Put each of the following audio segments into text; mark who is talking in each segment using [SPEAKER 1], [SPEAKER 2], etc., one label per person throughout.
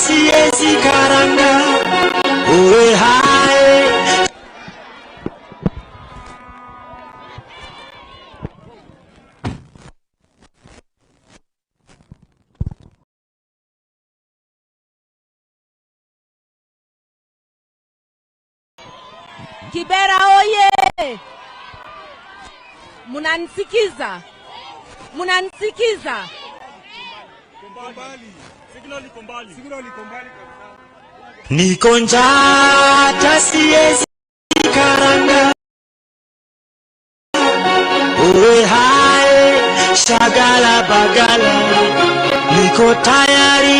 [SPEAKER 1] siwezi karanga. Uwe hai.
[SPEAKER 2] Kibera oye! Munanisikiza? Munanisikiza?
[SPEAKER 1] Niko njaa hata siwezi karanga. Uwe hai, shagala bagala. Niko tayari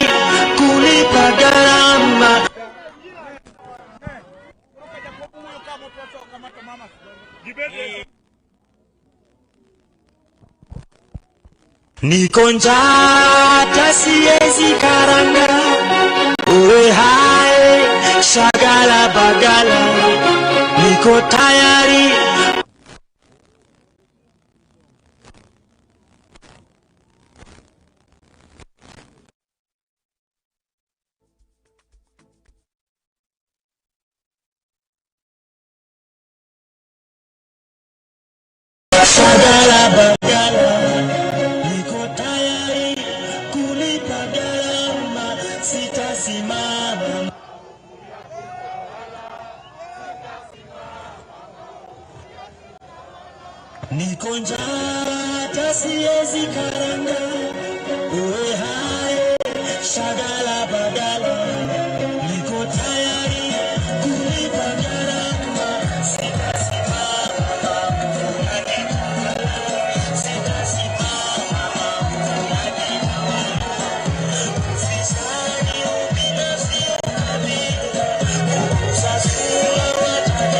[SPEAKER 1] kulipa gharama. Niko njaa hata siwezi karanga. Uwe hai, shagala bagala. Niko tayari. Shagala bagala. Niko tayari kulipa gharama, sitasimama. Niko njaa hata siwezi karanga. Uwe hai, shagala bagala. Niko tayari kulipa gharama, sitasimama. Ufisadi, ubinafsi, ukabila, kukosa wataki.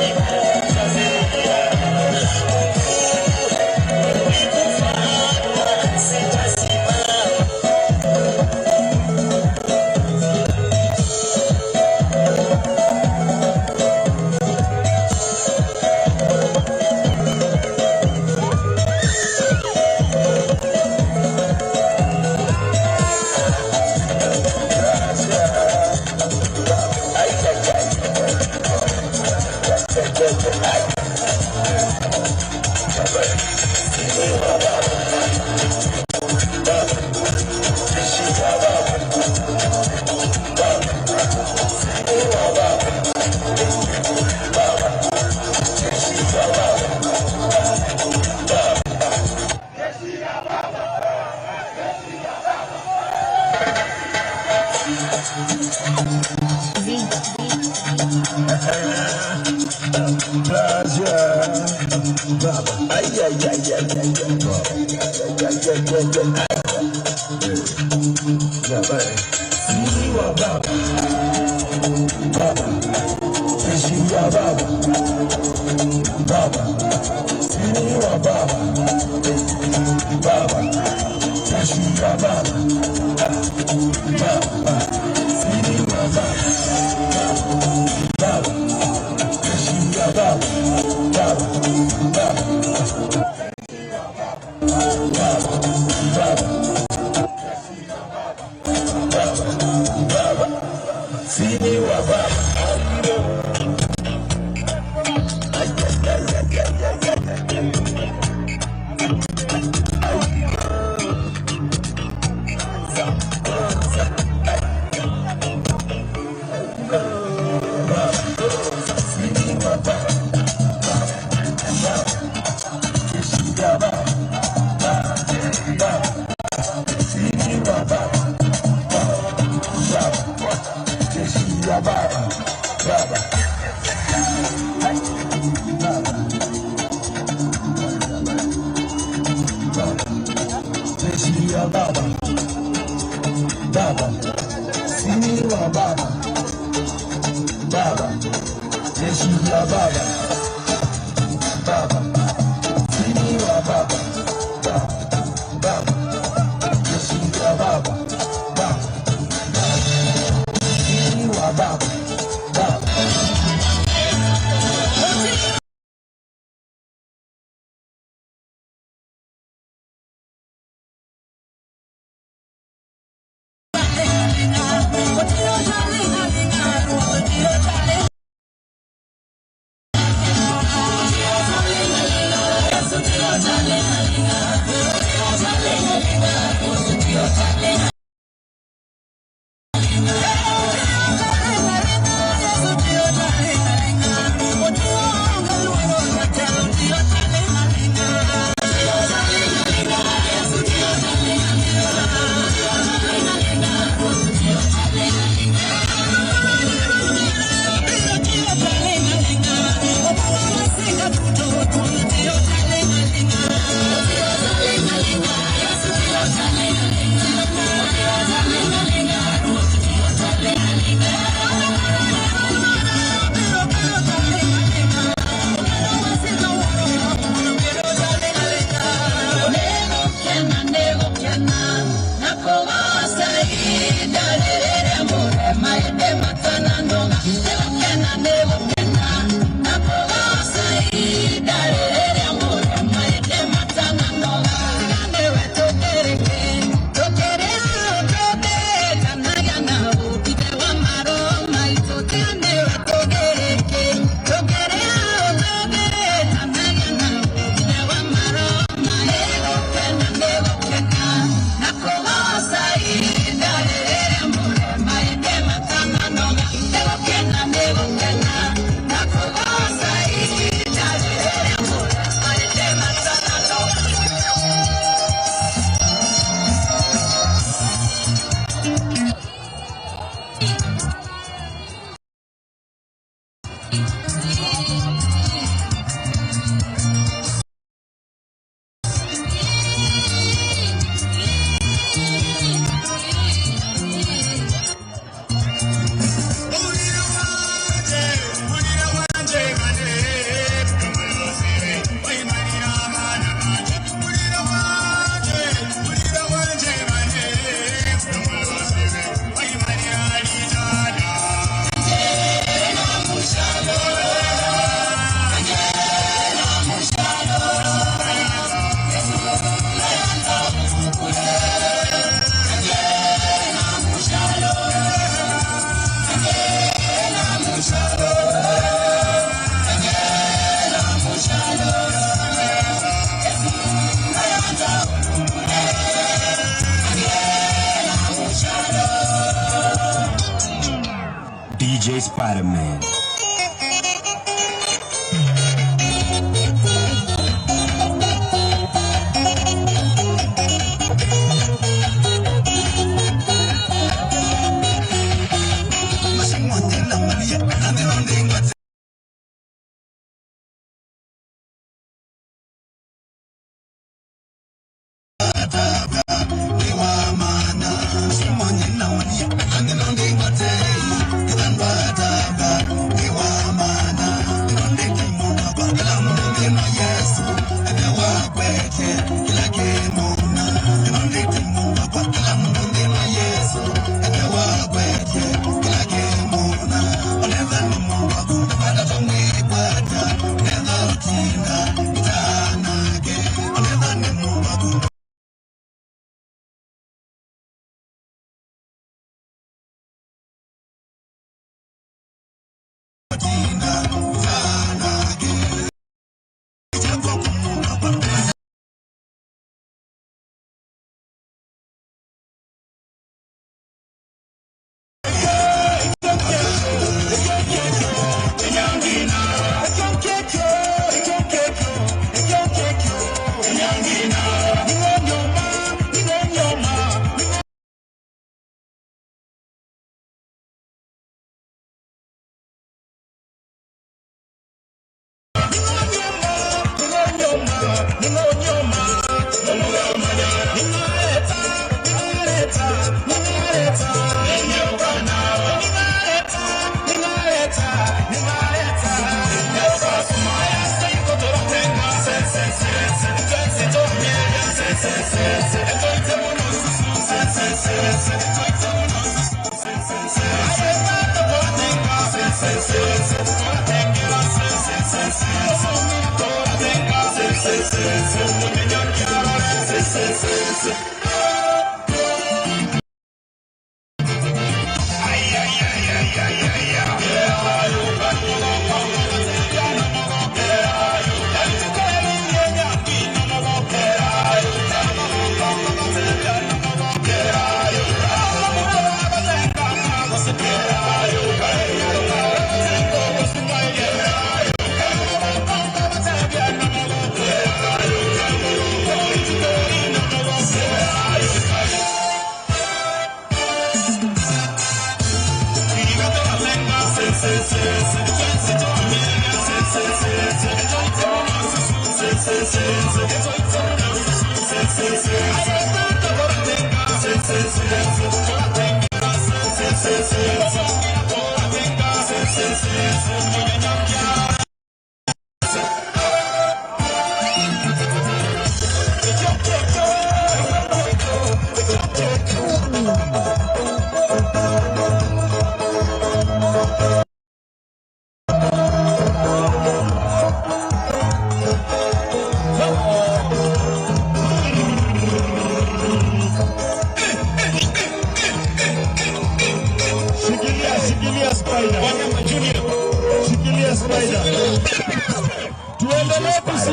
[SPEAKER 3] What
[SPEAKER 1] DJ Spider-Man.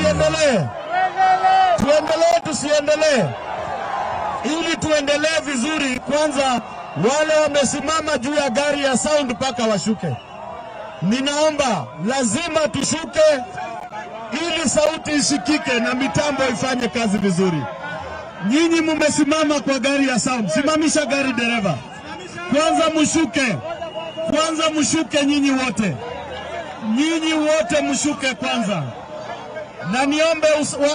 [SPEAKER 3] tusiendelee? Tuendelee tusiendelee? Ili tuendelee vizuri, kwanza wale wamesimama juu ya gari ya sound mpaka washuke. Ninaomba lazima tushuke ili sauti isikike na mitambo ifanye kazi vizuri. Nyinyi mumesimama kwa gari ya sound, simamisha gari dereva. Kwanza mushuke, kwanza mushuke nyinyi wote. Nyinyi wote mushuke kwanza. Na niombe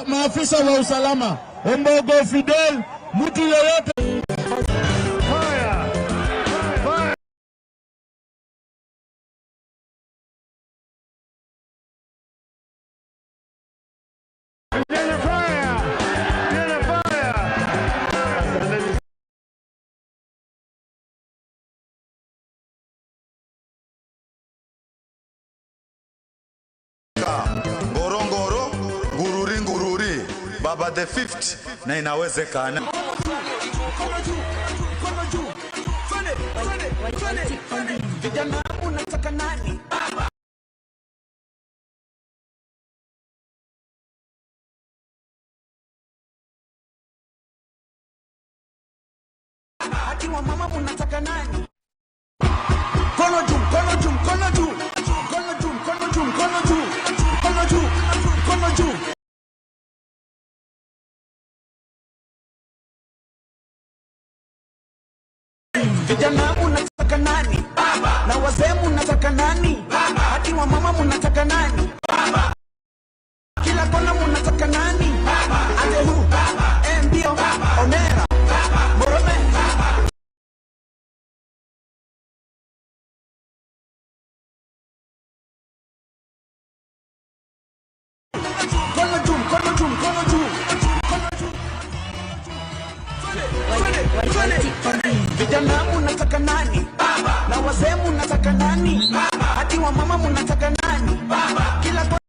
[SPEAKER 3] maafisa wa usalama, Ombogo Fidel, mtu yoyote.
[SPEAKER 4] Ngorongoro, ngururi ngururi, Baba the fifth, na inawezekana.
[SPEAKER 5] Vijana unataka nani? Haki wa mama unataka nani? Mkono juu, mkono juu, mkono juu. Mkono juu, mkono juu, mkono juu. Mkono juu, mkono juu. Vijana unataka nani? Na wazee munataka nani? Hadi wa mama munataka nani? Kila kona munataka nani? Atehu, Mbio, Onera, Morome. Mkono juu, mkono juu, mkono juu. Mkono juu. Vijana munataka nani? Na wazee munataka nani? Hadi wa mama munataka nani? Kila kona.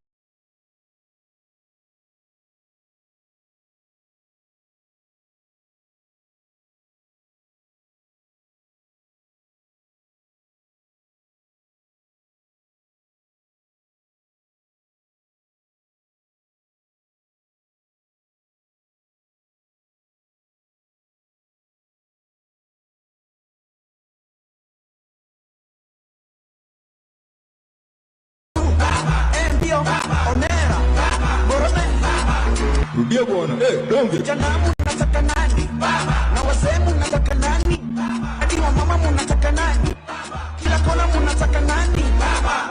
[SPEAKER 5] Mbio, Onera, Morome.
[SPEAKER 4] Rudia bwana. Donge.
[SPEAKER 5] Vijana munataka nani? Na wazee munataka nani? Hadi wa mama munataka nani? Kila kona munataka nani?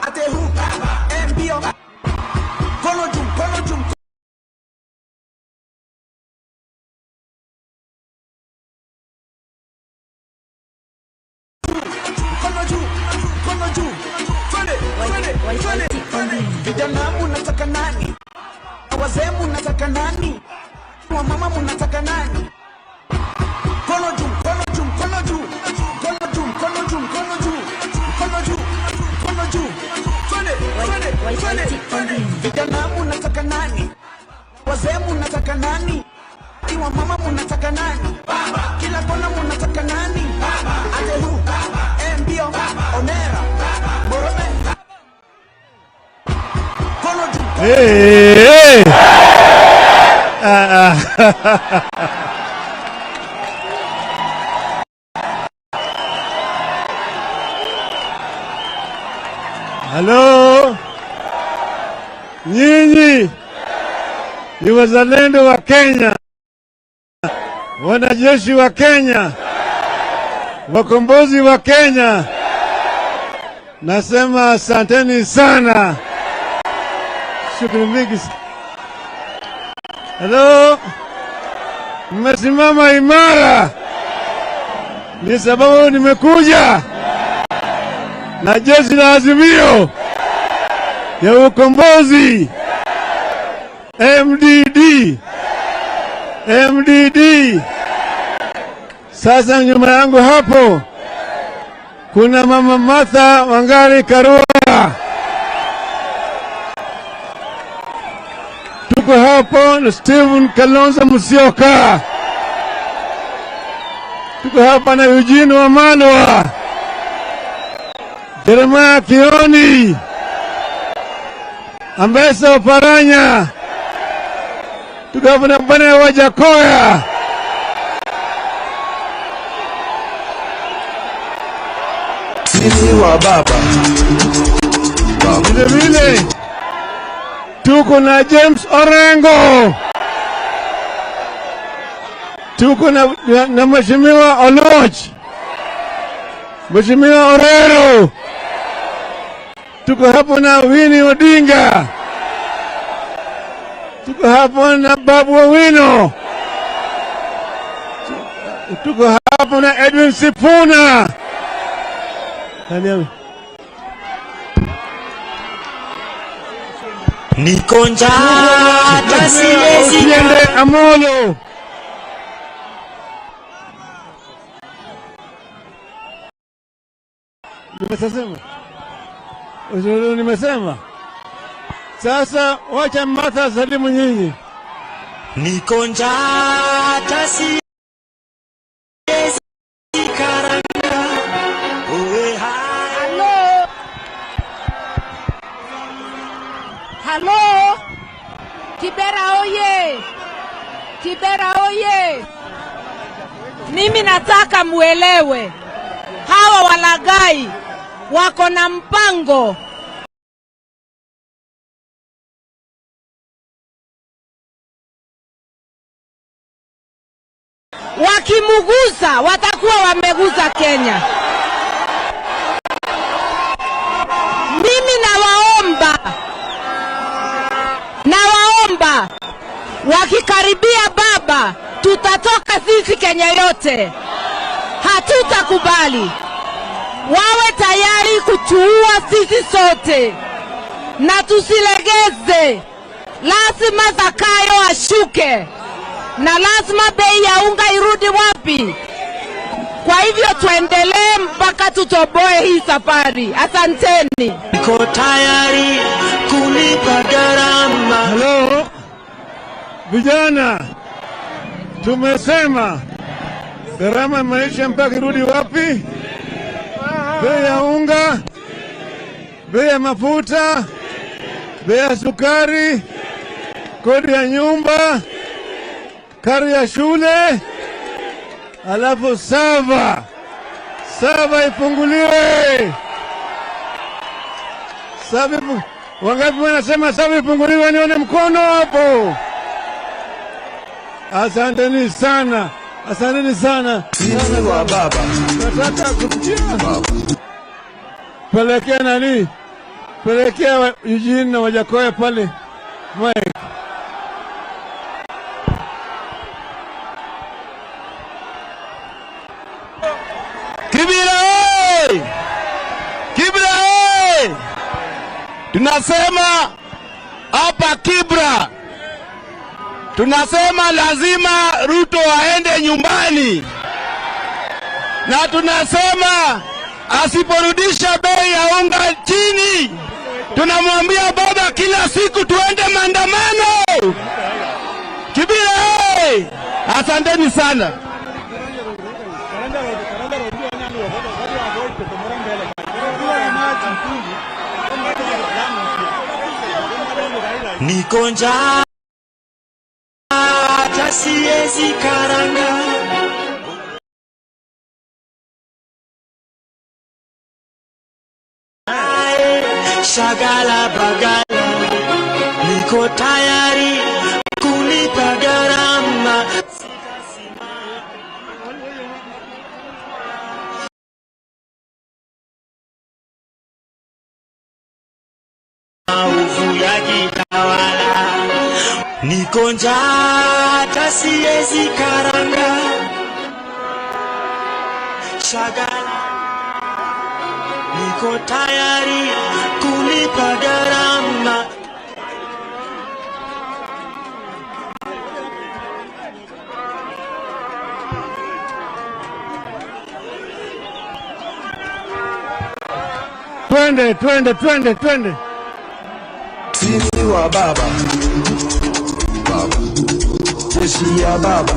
[SPEAKER 5] Atehu, Mbio. Mkono juu, mkono juu. Mkono juu, mkono juu. Twende, twende, twende, twende. Vijana munataka nani? Na wazee munataka nani? Wa mama munataka nani? Mkono juu, mkono juu, mkono juu. Mkono juu, mkono juu, mkono juu. Mkono juu, mkono juu. Twende, twende, twende, twende. Vijana munataka nani? Wazee munataka nani? Wa mama munataka nani? Kila kona munataka nani? Atehu, Mbio, Onera, Morome. Mkono juu.
[SPEAKER 6] Hey, hey. Halo, nyinyi ni wazalendo wa Kenya, wanajeshi wa Kenya, wakombozi wa Kenya. Nasema asanteni sana. Shukrani mingi. Halo, mmesimama imara, ni sababu nimekuja na jeshi la Azimio ya ukombozi MDD, MDD. Sasa nyuma yangu hapo kuna Mama Martha Wangari Karua. Tuko hapo na Stephen Kalonzo Musyoka. Tuko hapa na Eugene Wamalwa, Jeremiah Kioni, Ambesa Oparanya, Tuko hapo na Bwana Wajackoyah.
[SPEAKER 5] Sisi wa baba.
[SPEAKER 6] Vile vile tuko na James Orengo, tuko na Mheshimiwa Oluoch, Mheshimiwa Orero, tuko hapo na Winnie Odinga, tuko hapo na Babu Owino, tuko hapo na Edwin Sifuna. Nani?
[SPEAKER 1] Niko njaa hata siwezi.
[SPEAKER 6] Otiende Amolo. Nimesema. Uzuri nimesema. Sasa wacha Martha salimu nyinyi.
[SPEAKER 1] Niko njaa hata siwezi karanga. Oe hai.
[SPEAKER 2] Halo. Halo. Kibera oye! Kibera oye! Mimi nataka muelewe, hawa walaghai wako na mpango. Wakimugusa watakuwa wamegusa Kenya. Mimi nawaomba, wakikaribia baba, tutatoka sisi Kenya yote. Hatutakubali. Wawe tayari kutuua sisi sote, na tusilegeze. Lazima Zakayo ashuke, na lazima bei ya unga irudi wapi? Kwa hivyo tuendelee mpaka tutoboe hii safari. Asanteni.
[SPEAKER 1] Niko tayari kulipa gharama.
[SPEAKER 6] Halo vijana, tumesema gharama ya maisha mpaka irudi wapi? Bei ya unga, bei ya mafuta, bei ya sukari, kodi ya nyumba, karo ya shule, alafu sava ifunguliwe. Sava wangapi wanasema sava ifunguliwe? Nione mkono hapo. Asanteni sana, asanteni sana.
[SPEAKER 5] Sisi wa baba.
[SPEAKER 6] Nataka kupitia pelekea nani, pelekea Eugene na Wajackoyah pale Mike.
[SPEAKER 3] Kibra oi! Kibra oi! Tunasema hapa Kibra, tunasema lazima Ruto aende nyumbani, na tunasema asiporudisha bei ya unga chini, tunamwambia baba kila siku tuende maandamano. Kibra oi! Asanteni sana.
[SPEAKER 1] Niko njaa hata siwezi karanga. Shagala bagala, niko tayari kulipa gharama. Maovu yakitawala, niko njaa hata siwezi karanga. Shagala, niko tayari kulipa gharama.
[SPEAKER 6] Twende, twende, twende, twende.
[SPEAKER 5] Sisi wa baba. Baba. Jeshi ya baba.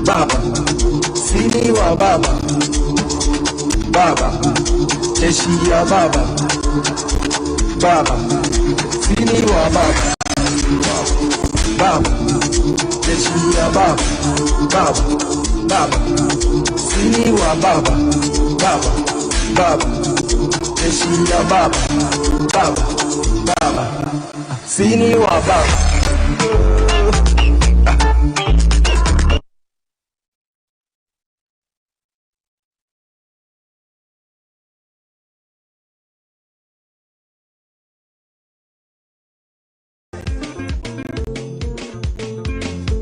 [SPEAKER 5] Baba. Sisi wa baba. Baba. Jeshi ya baba. Baba. Sisi wa baba. Baba, jeshi ya baba, baba, baba, sini wa baba, baba, baba, jeshi ya baba, baba, baba, sini wa baba.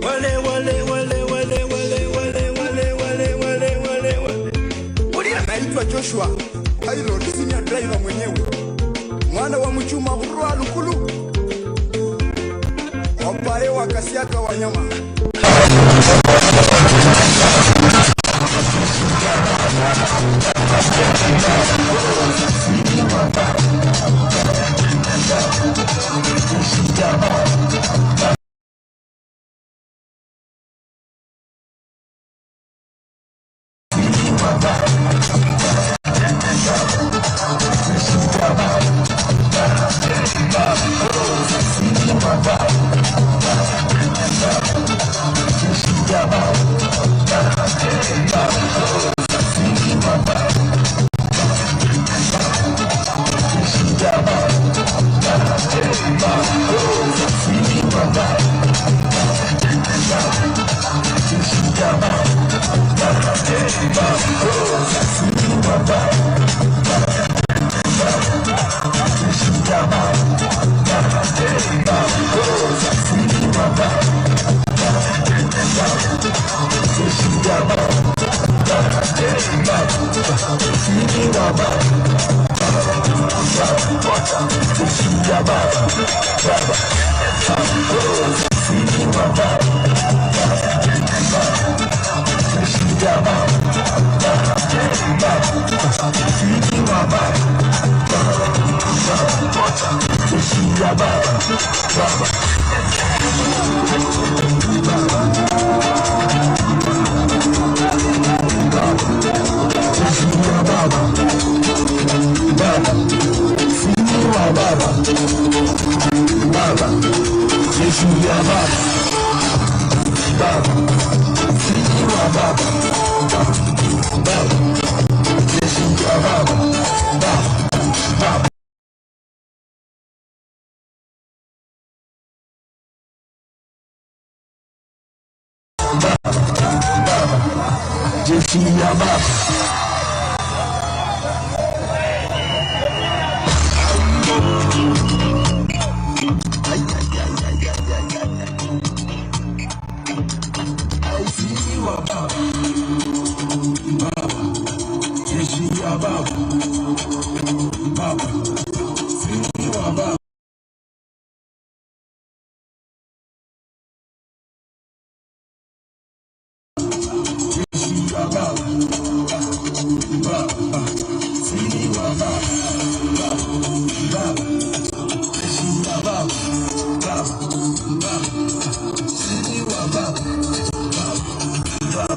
[SPEAKER 1] Wale wale wale wale wale wale wale wale wale wale wale.
[SPEAKER 5] Naitwa Joshua Pilot, senior driver mwenyewe, mwana wa mchuma urwa lukulu wapae wakasiaka wanyama.
[SPEAKER 7] Jeshi ya baba. Jeshi ya baba. Baba. Sini wa baba. Jeshi ya baba. Baba. Sini wa baba. Baba. Jeshi ya baba. Baba. Baba. Sini wa baba. Baba. Baba.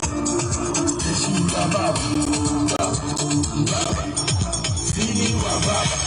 [SPEAKER 7] Jeshi ya baba. Baba. Baba. Sini wa baba.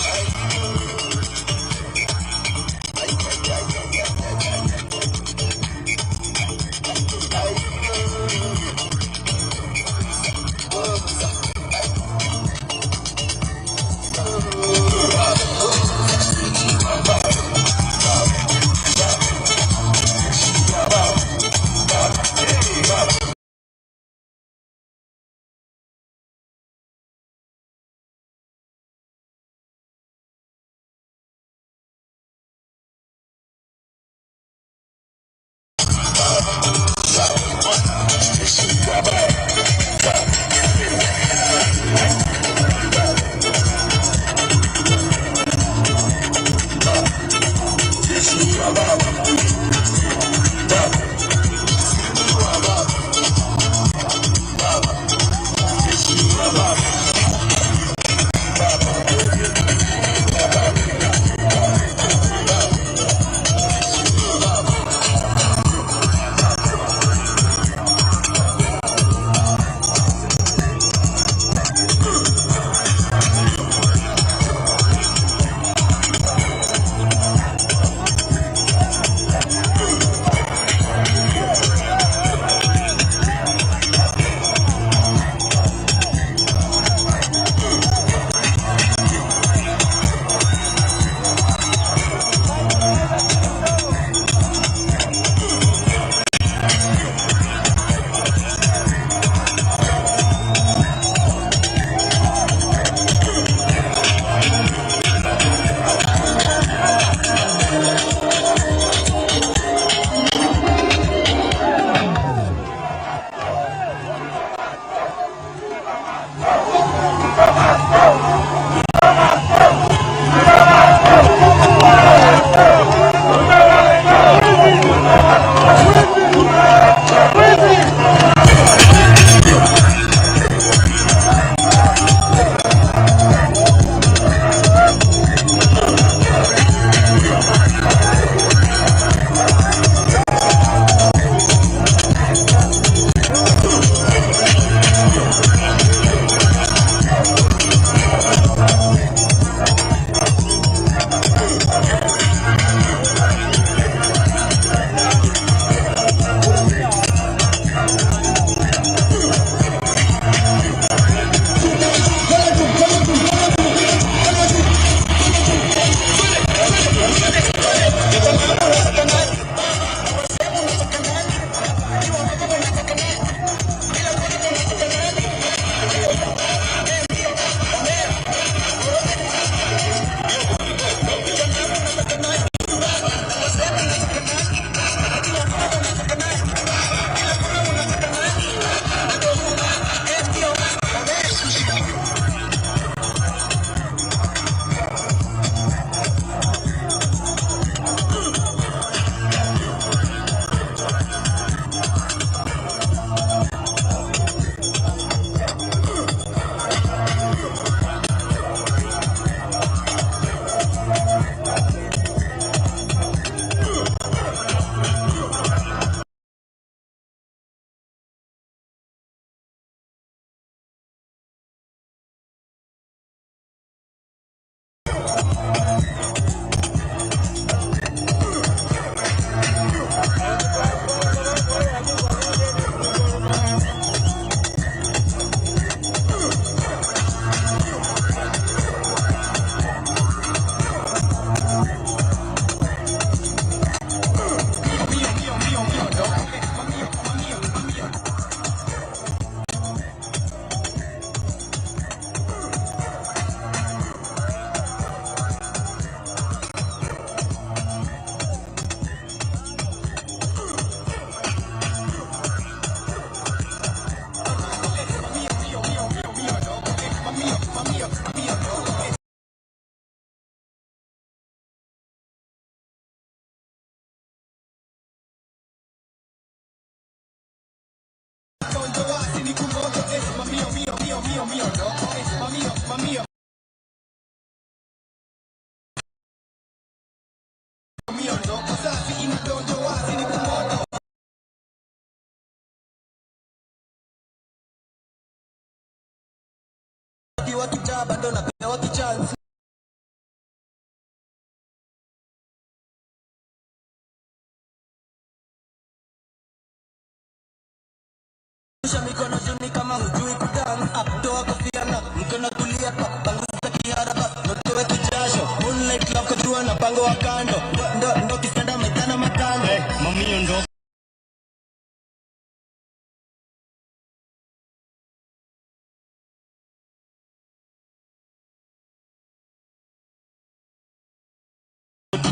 [SPEAKER 7] Mikono juu kama hujui kudance, toa kofia na mkono kulia pa panguza kihara pa ndotoe kijasho moonlight love kajua na pango wa kando ndo ndo kisanda metana makando hey, mami ndo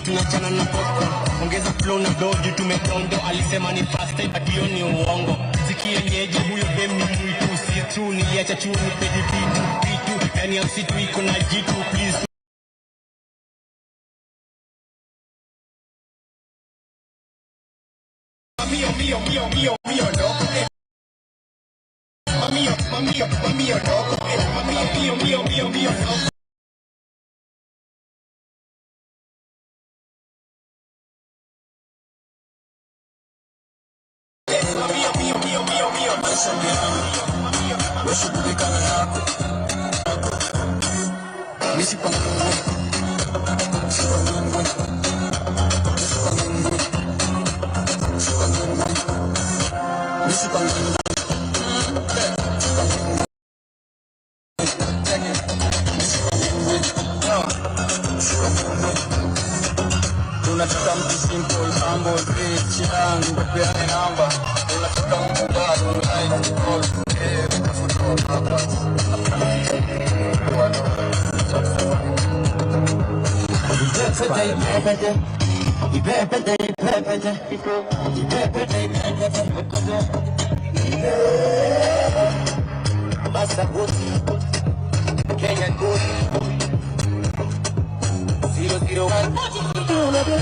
[SPEAKER 7] tunachana na popcorn, ongeza flow na doji tumedondo. Alisema ni fast but hiyo ni uongo. Sikienyeji huyo dem ni mwitu, si true niliacha chuo nipedi vitu vitu, yani ya msitu iko na jitu please. Mio mio mio mio mio no. Mio mio mio no. Mio mio mio mio no.
[SPEAKER 8] Unataka mtu simple, humble, rich, young, peane namba. Unataka mtu bad, online, call, eh, tafuta hapa.
[SPEAKER 7] Basta good, Kenya good, 001.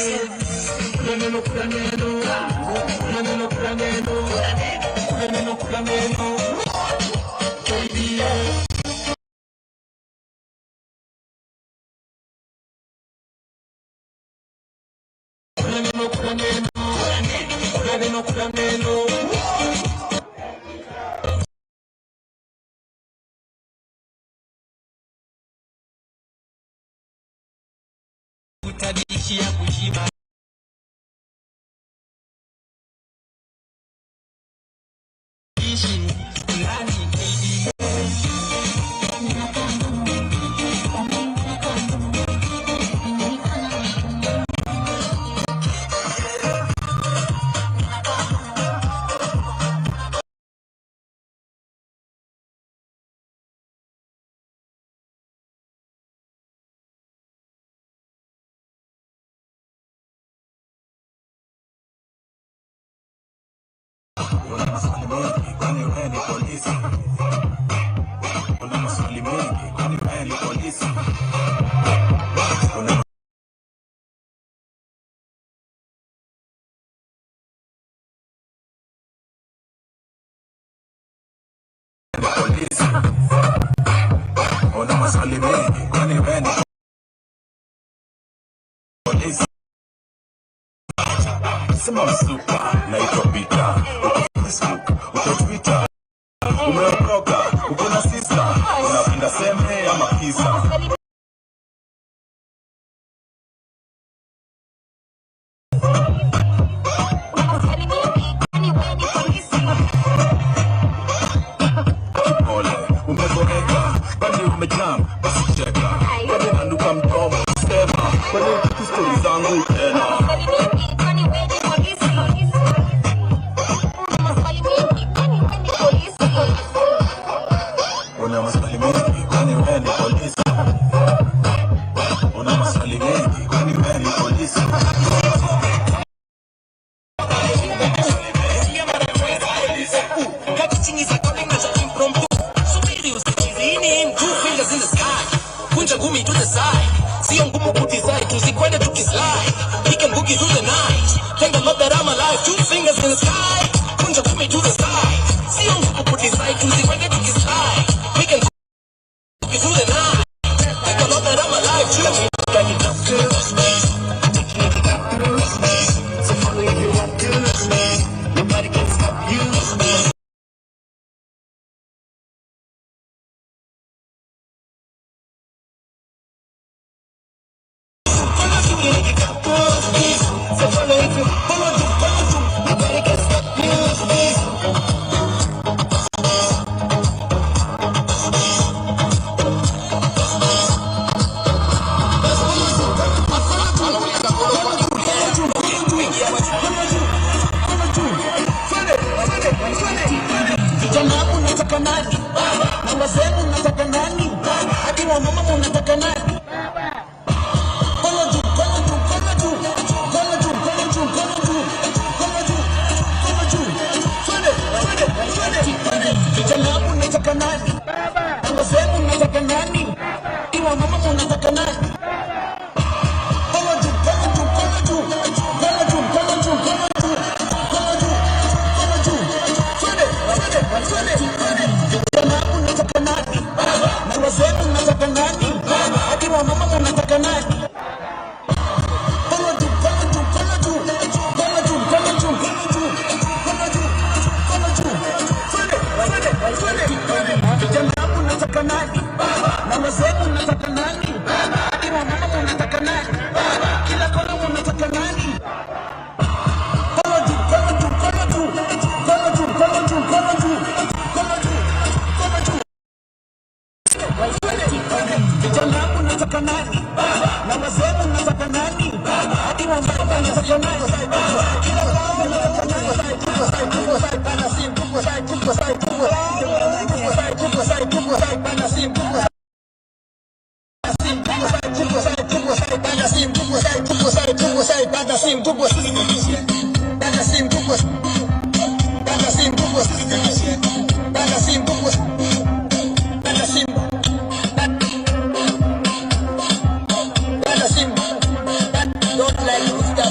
[SPEAKER 1] Kula neno, kula neno. Kula neno, kula neno. Kula neno, kula neno. KDF. Kula neno, kula neno. Kula neno, kula neno.
[SPEAKER 7] Utadishia kushiba. Ishi nani KDF.
[SPEAKER 9] Una maswali mengi, kwani wewe ni polisi? Una maswali mengi, kwani wewe ni polisi? Una polisi. Una maswali mengi, kwani wewe ni polisi? Sema msupa, naitwa Peter. Uko Facebook, uko Twitter, umeokoka, uko na sister, unapenda seme ama kisa? Pole, umeboeka, kwani umejam, basi cheka. Kwani nanuka mdomo, sema, kwani hutaki stori zangu tena? Una maswali mengi, kwani wewe ni polisi? Una maswali mengi, kwani wewe ni polisi?
[SPEAKER 7] Subiri usichizi, hii ni two fingers in the sky. Kunja ngumi to the side. Sio ngumu kudecide, tusikwende tukislide. We can boogie through the night. Thank the Lord that I'm alive. Two fingers in the sky. Kunja ngumi to the side. Sio ngumu kudecide, tusikwende tukislide. We can boogie through the night. Thank the Lord that I'm alive.
[SPEAKER 5] So follow if you want to. Nobody can stop you. So follow if you follow you, follow you. Nobody can stop you. Vijana munataka nani? Na wazee munataka nani? Hadi wamama munataka nani? Kono juu, kono juu, kono juu. Kono juu, kono juu, kono juu. Kono juu, kono juu. Twende, twende, twende. Vijana munataka nani? Na wazee munataka nani? Hadi wamama munataka nani? Kono juu, kono juu, kono juu. Kono juu, kono juu, kono juu. Kono juu, kono juu. Twende, twende, twende. Vijana munataka nani? Na wazee munataka nani? Hadi wamama munataka nani? Kono juu, kono juu, kono juu. Kono juu, kono juu, kono juu. Kono juu, kono juu. Twende, twende, twende. Vijana munataka nani? Na wazee munataka nani? Hadi wamama munataka nani? Kila kona munataka nani? Kono juu, kono juu, kono juu. Kono juu, kono juu, kono juu. Kono juu, kono juu. Vijana munataka nani? Na wazee munataka nani? Hadi wamama munataka nani? Kila kona munataka nani? Don't like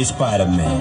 [SPEAKER 10] DJ Spider-Man.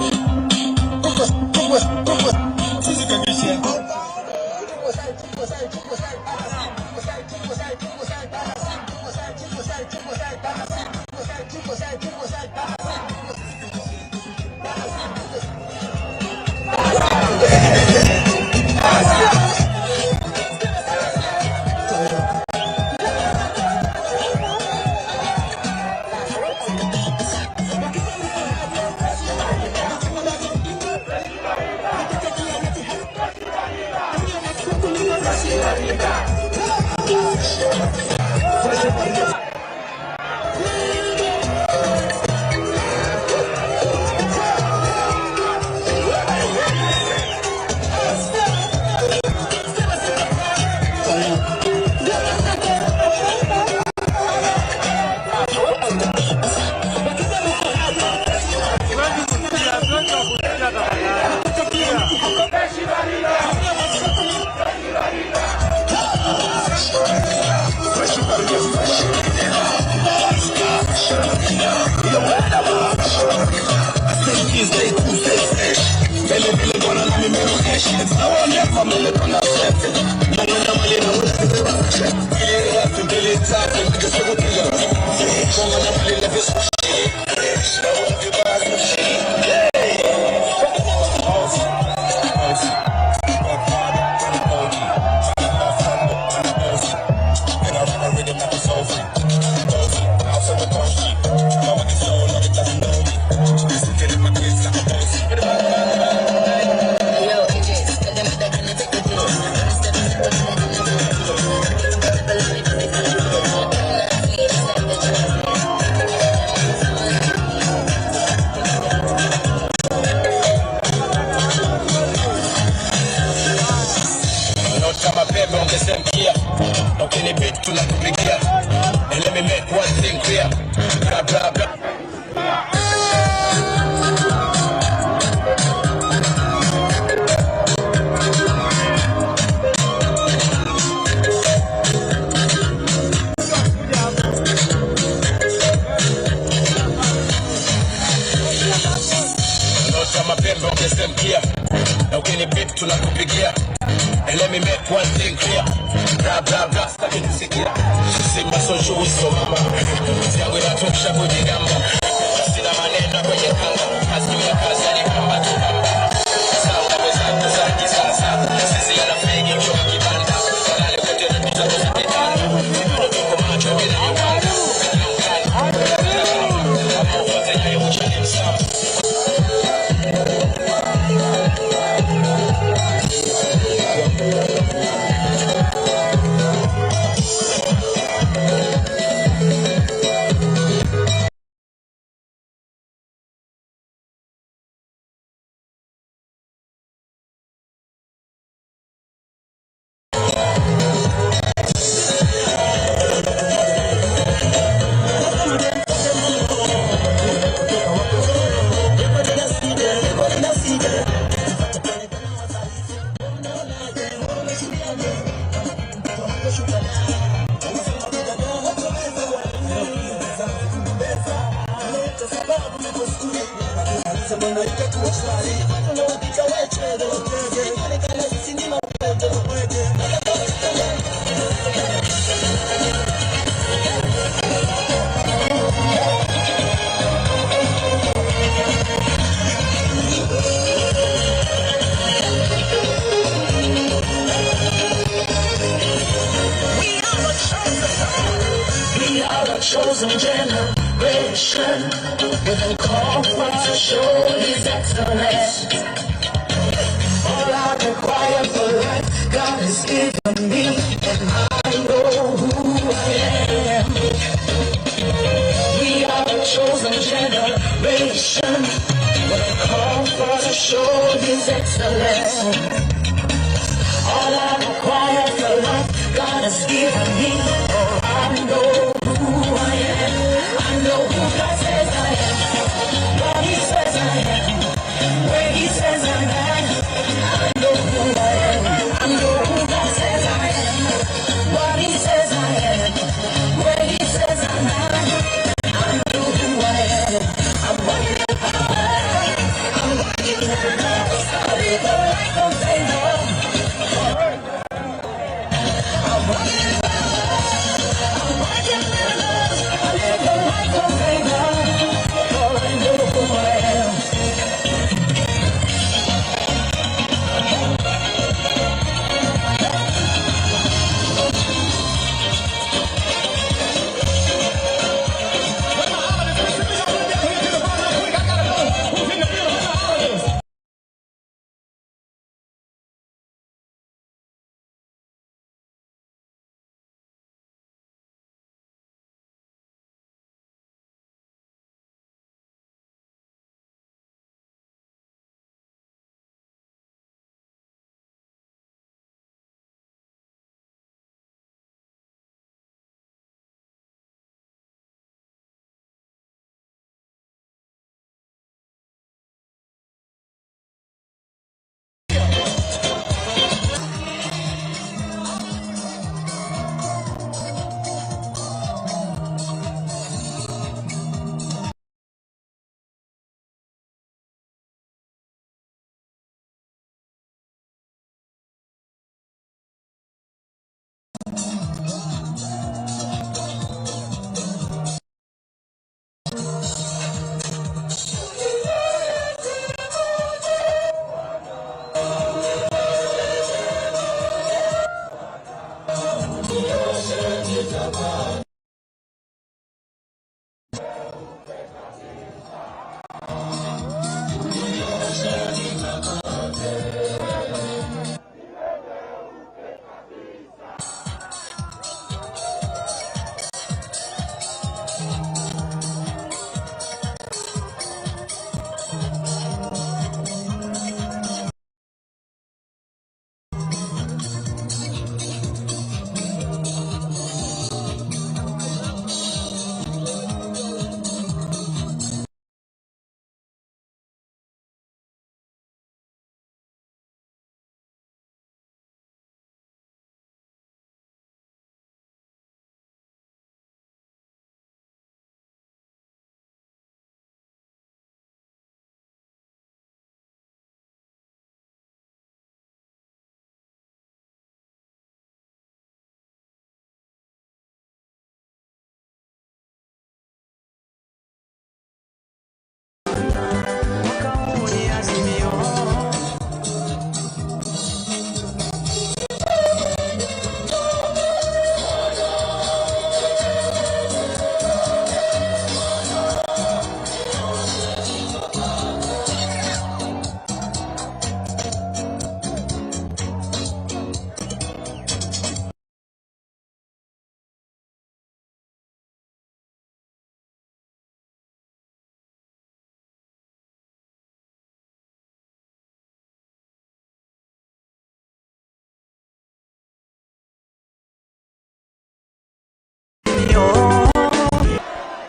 [SPEAKER 11] Kama pembe ungesemkia na ukinibit tunakupigia. And let me make one thing clear. Blah, blah, blah. Nyota mapembe ungesemkia na ukinibit tunakupigia. And let me make one thing clear. Blah, blah, blah, sitaki kusikia. Sima so juu so mama. Kazi yangu inatosha kujigamba. Sina maneno kwenye kanga. Kazi juu ya kazi yani kamba tu kamba. Sawa wenzangu za kisasa. Sisi yana fegi mchoma kibanda. Kalale kote na tuta kosa kitanda. Bado tuko macho bila miwanga. Kama ufuate nyayo uchane msamba.
[SPEAKER 12] We are a chosen generation with a call for to show His excellence. All I require for life, God has given me, and I know who I am. We are a chosen generation with a call for to show His excellence. All I require for life, God has given me. Oh, I know who I am. I know who God says I am. What He says I am. Where He says I'm at. I know who I am. I know who God says I am. What He says I am. Where He says I'm at. I know who I am. I'm walking in power.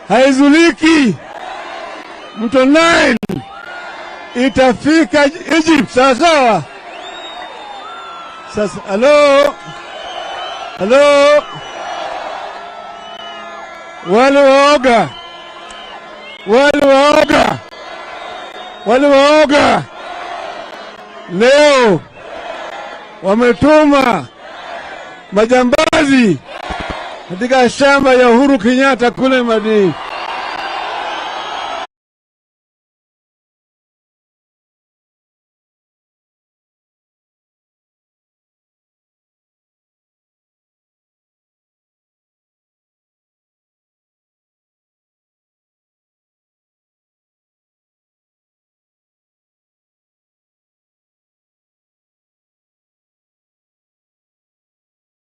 [SPEAKER 6] Haizuliki. Mto Nile itafika Egypt, sawa sawa. Sasa halo, halo, wale waoga, wale waoga, wale waoga leo wametuma majambazi katika shamba ya Uhuru Kenyatta kule Madini.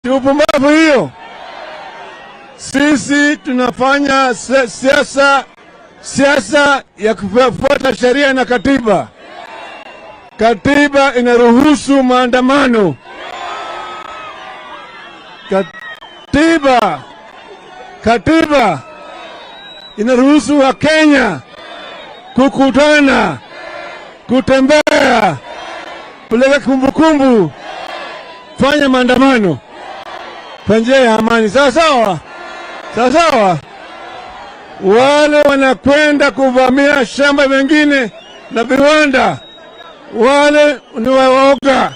[SPEAKER 6] Upumbavu hiyo. Sisi tunafanya siasa ya kufuata sheria na katiba. Katiba inaruhusu maandamano. Katiba inaruhusu wa Kenya kukutana, kutembea, peleka kumbukumbu, fanya maandamano kwa njia ya amani. Sawa sawa? Sawa sawa? Wale wanakwenda kuvamia shamba vingine na viwanda, wale ni waoga.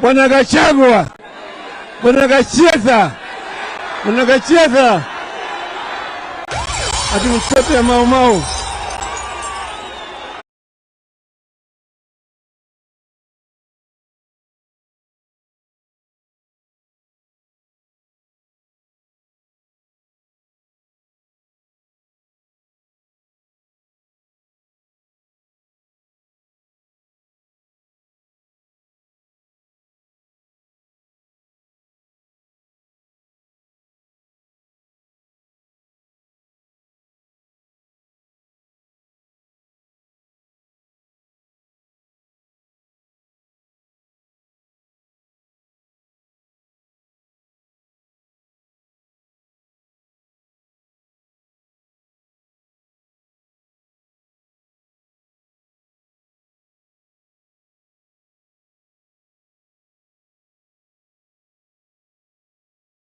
[SPEAKER 6] Bwana Gachagua, Bwana Gachetha, Bwana Gachetha ati mtoto ya Mau Mau.